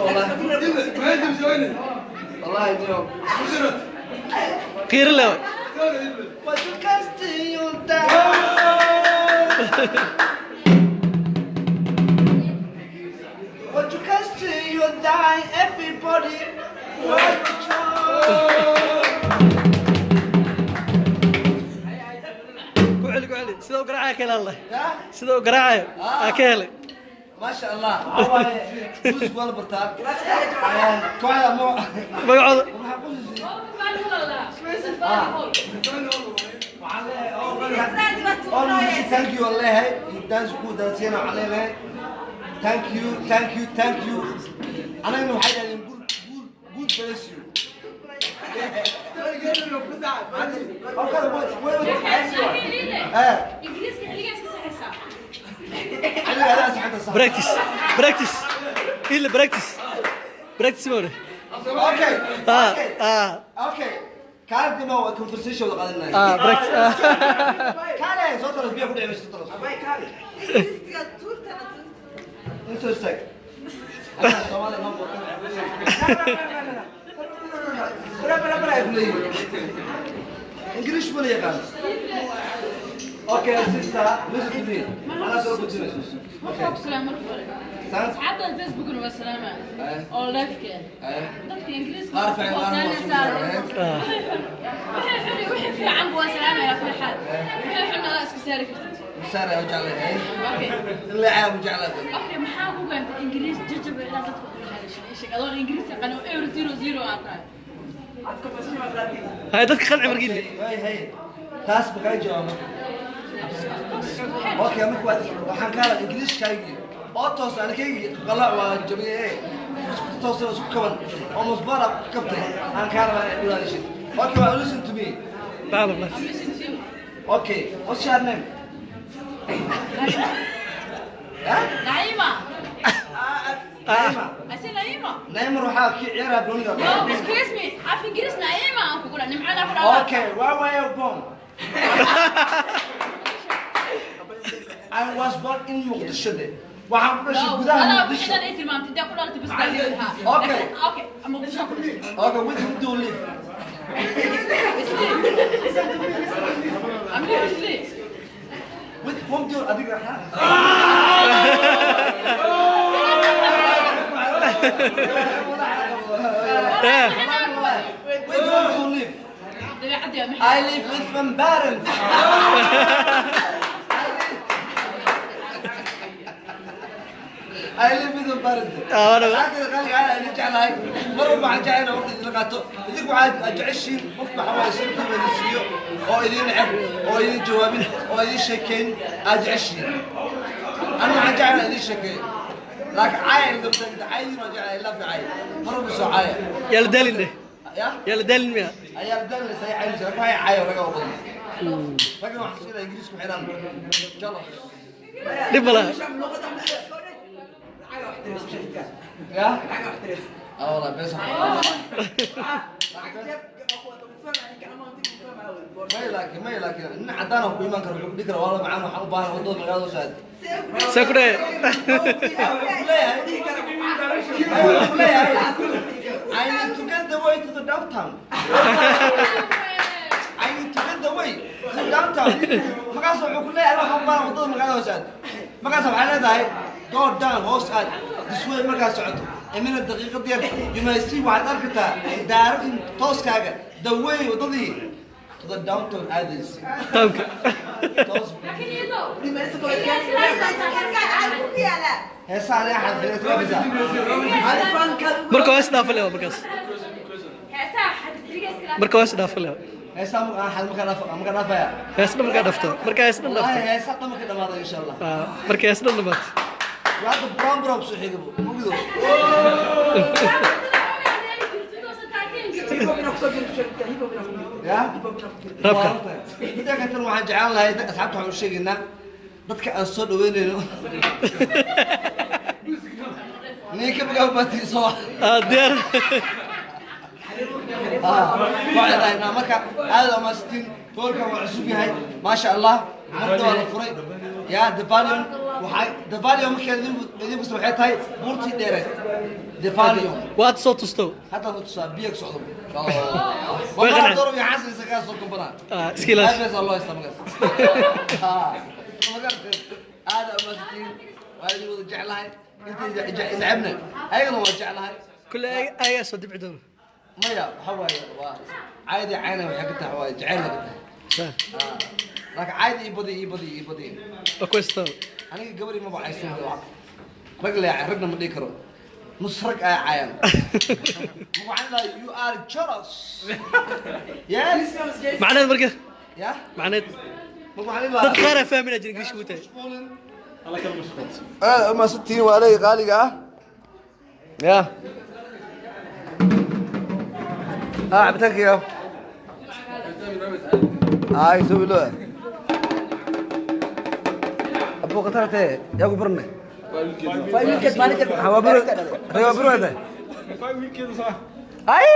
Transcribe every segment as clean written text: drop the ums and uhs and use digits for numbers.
والله والله اليوم qiiro le waay. What you What you can see you die, everybody. What Ku celi, ku celi, sida u garaacaya ka helay Allah, sida u garaacaya aa ka helay. ما شاء الله فوز ولا برتاك كوعda mo magacooda. Thank you leeyahay dance ku dansiyana waxaan leeyahay thank you, thank you, thank you. Anagana waxay yidhahdeen good, good, good bless you. Okay, wait, wait, eh. Ingiriiska xilligaas ka saxaysaa. Adiga adaa saxanta sax. Practice, practice ila practice, practice mawle. Okay. Ah. Okay. Ah. Okay, kaale ma waa conversation wada qaadanaya. Ah, practice ah. Kaale soo taras biyo ku dhici soo taras. Inta istaag. Anaa Soomaaliya ma boqon. Bra bra bra ay ku leeyihiin. English ma la yaqaan. Okay, sister, listen to me. Anaa soo gudbinayso. Markaa ku salaam marka hore. Sans. Asxaabta Facebookna waa salaama oo live-ka dadka Ingiriiska Qaar fiican, qaar waa soo saareen. Wixii xun iyo wixii fiican waa salaamaya kulli xaal, wixii xun adaa iska saari kartid. Musaar ayaa u jeclahay. Okay. Ilaa caabu jeclahay. Okay, maxaa ku keentay Ingiriis jajaba ilaa dadka kula hadashay? Ii sheeg adoon Ingiriis aqaan oo euro zero zero aan tahay. Hay dadka qanci markii. Hay hay. Taas ma kaa jawaabo. Okay, marka waxaan ka hadlaa Ingiriiskaygii oo toos anikaygii qalaac waa jabiyey, isku toosan, isku kaban oo musbaara ku kabtay aan kaa rabaa inaad ilaalisid. Okay, well, listen to me. Taala blas. I'm listening to you. Okay, what's your name? Huh? Naima. Naima. I say Naima. Naima waxaa kii ciyaaraha banooniga. No, excuse me, af Ingiriis Naima aan kugu dhaha nimcada ku dhaha. Okay, where were you born? I was born in Muqdisho de. Waxaan ku dhashay gudaha adaa Muqdisho. bixidan ay tilmaamtay dee ku dhalatay bas. Okay. Okay, Muqdisho ku dhashay. Okay, with whom do you live? I'm living. With whom do you adiga ha? With whom do you live? Dabeecadii waa maxay? I live with my parents. I live with my parents. Ah, Asxaabtayda qaaliga ah, idin jeclahay. Mar walba waxaan jeclahay inaan waqti idinla qaato. Idinku waxaad jeceshiin qofka waxaa waaye sirta idin siiyo oo idin neceb oo idin jawaabin oo idin sheekeyn aad jeceshiin. Anigu waxaan jeclahay inaan idin sheekeeyo. Laakiin caaya idin dabta caayadiin waan jeclahay, ilaa fi caaya. Mar walba soo caaya. Yaa la daalin dheh. Ya? Yaa la daalin miya? Ayaa la daalinaysa ay caynaysa, laakiin waxay caayo raga oo badan. Raggan waxaa siinaya Ingiriisku xidhan. Jalos. Dhib ma laha. Ya? Ah والله بس may laakiin, may laakiin nin cadaan ah ku iman karo wuxuu ku dhihi karaa waa la macaan, waxaan u baahan wadada magaalada soo aad. See ku dhahe? Wuxuu ku leeyahay I need to get the way to the downtown. I need to get the way to the downtown. Markaas wuxuu ku leeyahay waxaan u baahan wadada magaalada hoos aad. Markaas waxay leedahay go down, hoos aad, this way. Markaas socoto imina daqiiqad yar, you may see, waxaad arkataa direction tooskaaga, the way, wadadii to the downtown aadaysa. Townka. Toos. Heesaha aniga xadxidhay. Marka waa isdhaafa lewa markaas, marka waa isdhaafa lewa. Heesaha markaan dhaaf markaan dhaafaya. Hees dhan markaa dhafto, markaa hees dhan wallahi dhafto. Heesaha dhan marka dhamaada insha Allah. Ah, marka hees dhan dhamaato. Hadda brown brown soo xiga mugido. Ya. Rabka. Midda kale waxaan jeclaan lahay asxaabta waxaan u sheegaynaa dadka aan soo dhaweynayno ninka magaca baati soo. Ah, diyaar. Waxaan dhahaynaa marka aad amaastiin hoolkan waa cusub yahay, maasha Allah, marda waa la furay ya the pavilion. Waxay The Valium markii idin fasir waxay tahay buurtii dheereed. The Valium. Waad soo tusto. Hadda ku tusaa biyo ka socdo. Way Waa qanceen. door iyo xasan isaga soo kambanaa. Ah, iska ilaali. Aad loo haystaa markaas. Ma gartay? Aad amaastiin. Waa idin wada jeclahay. Inta necebna ayagana waa jeclahay. Kulle ayagaa soo dibci doona. Maya, waxa waaye waa caadi, cayna waxay ka tahay waa jecel ka tahay. Laakiin caadi ii badi, ii badi, ii badi. Waa ku haystaa. Aniga gabadhi ma bacayso, rag le, ragna ma dhihi karo, nus rag ay caayaan. Waxaan dhahay, "You are jealous." Yes. Macneed marka? Ya. Macneed? Marka waxaan dad dhahay qaar aa fahminaa jira Ingiriishka u tahay. Aad umaasantihiin waa leey qaaliga ah. Ya, ah, cabitaankayga ay soo ilo abu qatarate yaa ku barne. Rewa buru hada. Ay,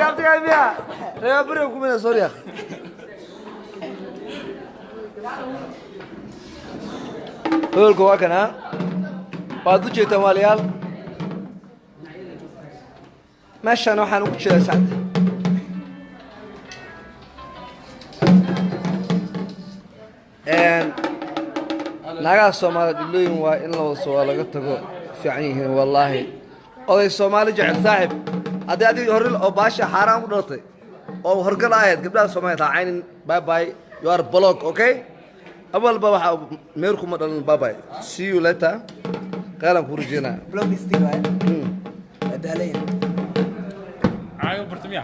abtiga miya rewa buru kumina, sorry akhi. Hoolka waa kana, waad u jeedtaan waalayaal. Meeshaan waxaan ugu jiraa sacad. Naagaha Soomaalida dhilooyin waa in la wada waa laga tago fiican yihiin wallaahi. Oday Soomaali jecel saaxib, haddii adiga hore oo baasha xaaraan ku dhalatay oo horgal ahayd, gabdhaha Soomaalida ha caynin. Bye bye, you are block, okay? Awalba waxa meerku ma dhalan. Bye bye, see you later. Qaalan ku rajeynaa. Block listing waaye. Waa daalayn. Caayo bartamiya.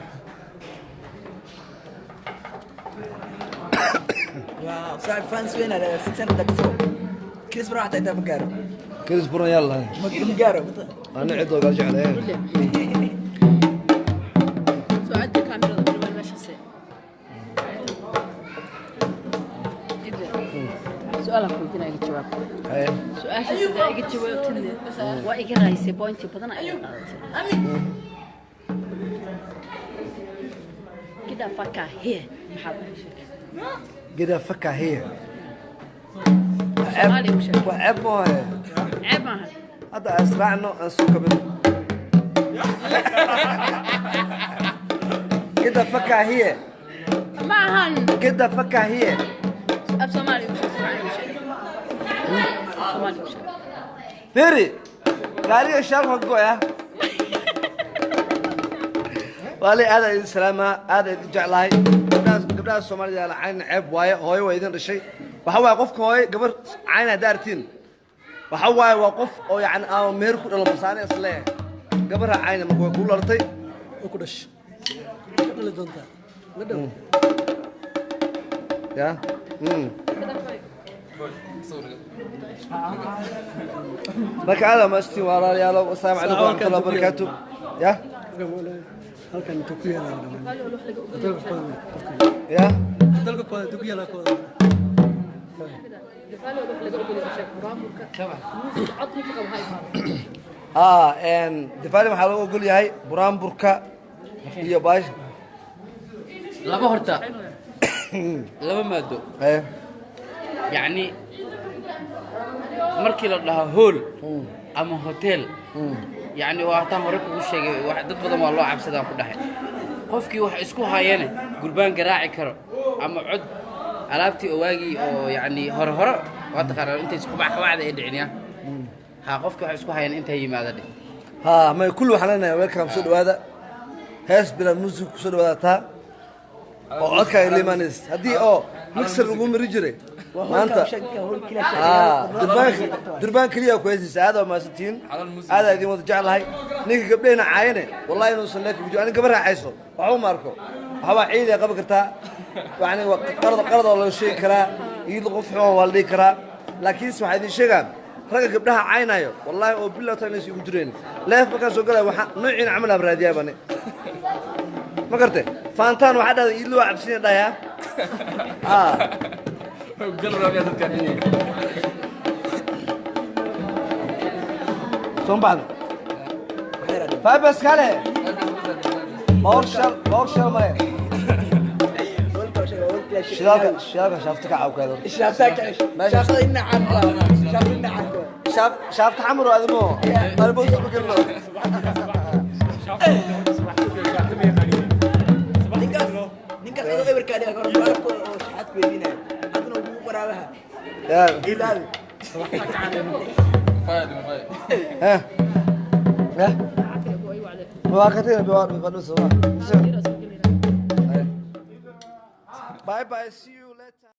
Wow, saaxib, fans weyn aa leedahay, 634. Chris Brown xataa intaa ma gaaro. Chris Brown yalla. Ma gaaro. Ana cidoo gal jeclayn. Soo cadda kaamirada bilwal meeshaas. Su-aal aan ku weydiinaya, iga jawaab. Haye. Su-aasha sidaa iga jawaabtidna waa iga raysay, pointi badan ayaa qaadatay. Get the fuck out here maxaa lagu sheegay? Get the fuck out here. Soomaali u sheeg. Waa ceeb mooye. Ceeb maaha. Hadda aan israacno, aan soo kabino. Get the fuck out here. Ma ahan. Get the fuck out here. Af Soomaali u sheeg, si fiican u sheeg, af Soomaali u sheeg. Firi, gaariga shaalka go'ya. Wali aad idin salaamaa, aad idin jeclahay. Gabdhaha Soomaalida la cayn ceeb waaye, hooyo waa idin dhashay. Waxa waaye qofka hooyo gabar cayn haddaa artiin. Waxa waaye waa qof oo yacni aan meher ku dhalan basaane is leeyahay. Gabar ha cayna marka way kuu lartay. Oo ku dhashay ka dhali doontaa ma dhow. Ya. Marka aad amaastiin walaalayaal. Assalaamu calaykum waraxmatullahi wabarakaatu. Ya. Halkan intuu ku yaalaa dhammaan Ya. dalka kooda intuu ku yaalaa kooda. Difaalo wax laga ogolyahay sheeg, buraanburka, muusiga, cod ninka qaba ha imaado. Haa, difaali waxaa loo ogol yahay buraanburka iyo baash. Laba horta, laba maado. Eh. Yacni markii la dhaho hool ama hotel, yacni waa taan hore kugu sheegay, wax dad badan waa loo cabsadaan ku dhahay. Qofkii wax isku hayane gurbaan garaaci karo ama cod alaabtii oo waagii oo yacni hore hore waa taqaanaa intay qubac qabacda ay dhicin ya ha, qofkii wax isku hayana intay yimaada dheh. Haa, may kulli waxaan leenahay welcome, soo dhawaada. Hees bila music ku soo dhawaada taa oo codka ay liimaanays haddii oo mixer lagu mari jiray maanta. Haa, durbaan, durbaan keliya ku heesaysa. Aad waa mahadsantihiin, aad idin wada jeclahay. Ninka gabdhehna caayane wallahi inuusan leefka ku jiro. Aniga gabar raacayso waxba ma arko, waxbaa ciid ay qaban kartaa, yani waa qalad, qalad oo loo sheegi karaa, iyada qof xumaan waa la dhihi karaa, laakiinse waxaa idin sheegaa ragga gabdhaha caynayo wallahi oo bilaa taa inaysan igu jireen leef markaan soo galaya. Waxaa noociina camal aan raadiyaa bani, ma garte faantaan waxaa dhahday iidla waa cabsiina dhayaa. Haa. Soo baxda fabas kale boor shal, boor shal male. Shidaalka shidaalka shaafta ka caawkaado. Shaafta ka shaafta ina caanka shaafta ina caanka shaaf shaafta xamar adimo qalbo isku gelno. Ninkaas ninkaas adoo eberka dhiga karo barafka oo shaxad ku weydiinaya hadna ugu waraabaha yaa ilaali. ها ها مواقفين بيوار. Bye bye, see you.